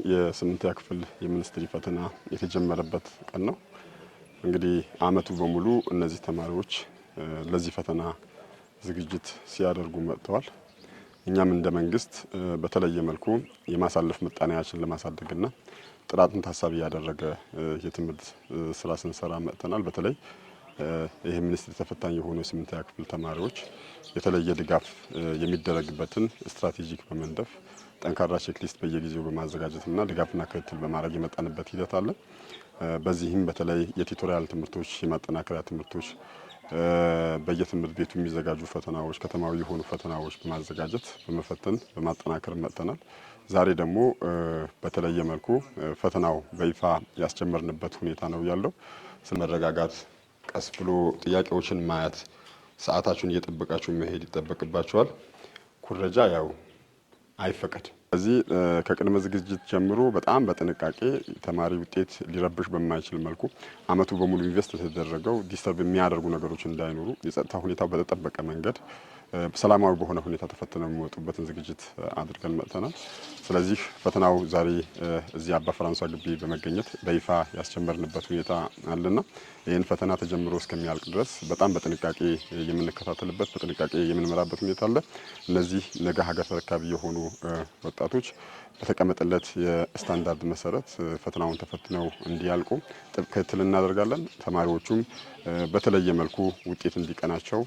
የስምንተኛ ክፍል የሚኒስትሪ ፈተና የተጀመረበት ቀን ነው። እንግዲህ አመቱ በሙሉ እነዚህ ተማሪዎች ለዚህ ፈተና ዝግጅት ሲያደርጉ መጥተዋል። እኛም እንደ መንግስት በተለየ መልኩ የማሳለፍ ምጣኔያችን ለማሳደግና ጥራትን ታሳቢ ያደረገ የትምህርት ስራ ስንሰራ መጥተናል። በተለይ ይህ ሚኒስትሪ ተፈታኝ የሆኑ የስምንተኛ ክፍል ተማሪዎች የተለየ ድጋፍ የሚደረግበትን strategic በመንደፍ፣ ጠንካራ checklist በየጊዜው በማዘጋጀትና ድጋፍና ክትትል በማድረግ የመጣንበት ሂደት አለ። በዚህም በተለይ የ tutorial ትምህርቶች፣ የማጠናከሪያ ትምህርቶች፣ በየትምህርት ቤቱ የሚዘጋጁ ፈተናዎች፣ ከተማዊ የሆኑ ፈተናዎች በማዘጋጀት፣ በመፈተን፣ በማጠናከር መጥተናል። ዛሬ ደግሞ በተለየ መልኩ ፈተናው በይፋ ያስጀመርንበት ሁኔታ ነው ያለው። መረጋጋት፣ ቀስ ብሎ ጥያቄዎችን ማየት፣ ሰዓታችሁን እየጠበቃችሁ መሄድ ይጠበቅባችኋል። ኩረጃ ያው አይፈቀድ። ስለዚህ ከቅድመ ዝግጅት ጀምሮ በጣም በጥንቃቄ ተማሪ ውጤት ሊረብሽ በማይችል መልኩ አመቱ በሙሉ invest የተደረገው disturb የሚያደርጉ ነገሮች እንዳይኖሩ፣ የጸጥታ ሁኔታው በተጠበቀ መንገድ ሰላማዊ በሆነ ሁኔታ ተፈትነው የሚወጡበትን ዝግጅት አድርገን መጥተናል። ስለዚህ ፈተናው ዛሬ እዚህ አባ ፍራንሷ ግቢ በመገኘት በይፋ ያስጀመርንበት ሁኔታ አለና ይህን ፈተና ተጀምሮ እስከሚያልቅ ድረስ በጣም በጥንቃቄ የምንከታተልበት፣ በጥንቃቄ የምንመራበት ሁኔታ አለ። እነዚህ ነገ ሀገር ተረካቢ የሆኑ ወጣቶች በተቀመጠለት የስታንዳርድ መሰረት ፈተናውን ተፈትነው እንዲያልቁ ጥብቅ ክትትል እናደርጋለን። ተማሪዎቹም በተለየ መልኩ ውጤት እንዲቀናቸው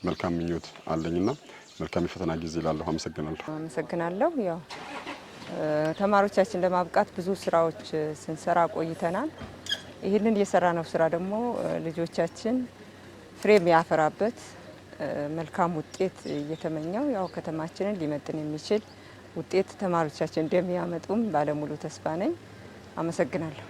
መልካም ምኞት አለኝና መልካም የፈተና ጊዜ እላለሁ። አመሰግናለሁ። አመሰግናለሁ። ያው ተማሪዎቻችን ለማብቃት ብዙ ስራዎች ስንሰራ ቆይተናል። ይህንን የሰራነው ስራ ደግሞ ልጆቻችን ፍሬ የሚያፈራበት መልካም ውጤት እየተመኘው፣ ያው ከተማችንን ሊመጥን የሚችል ውጤት ተማሪዎቻችን እንደሚያመጡም ባለሙሉ ተስፋ ነኝ። አመሰግናለሁ።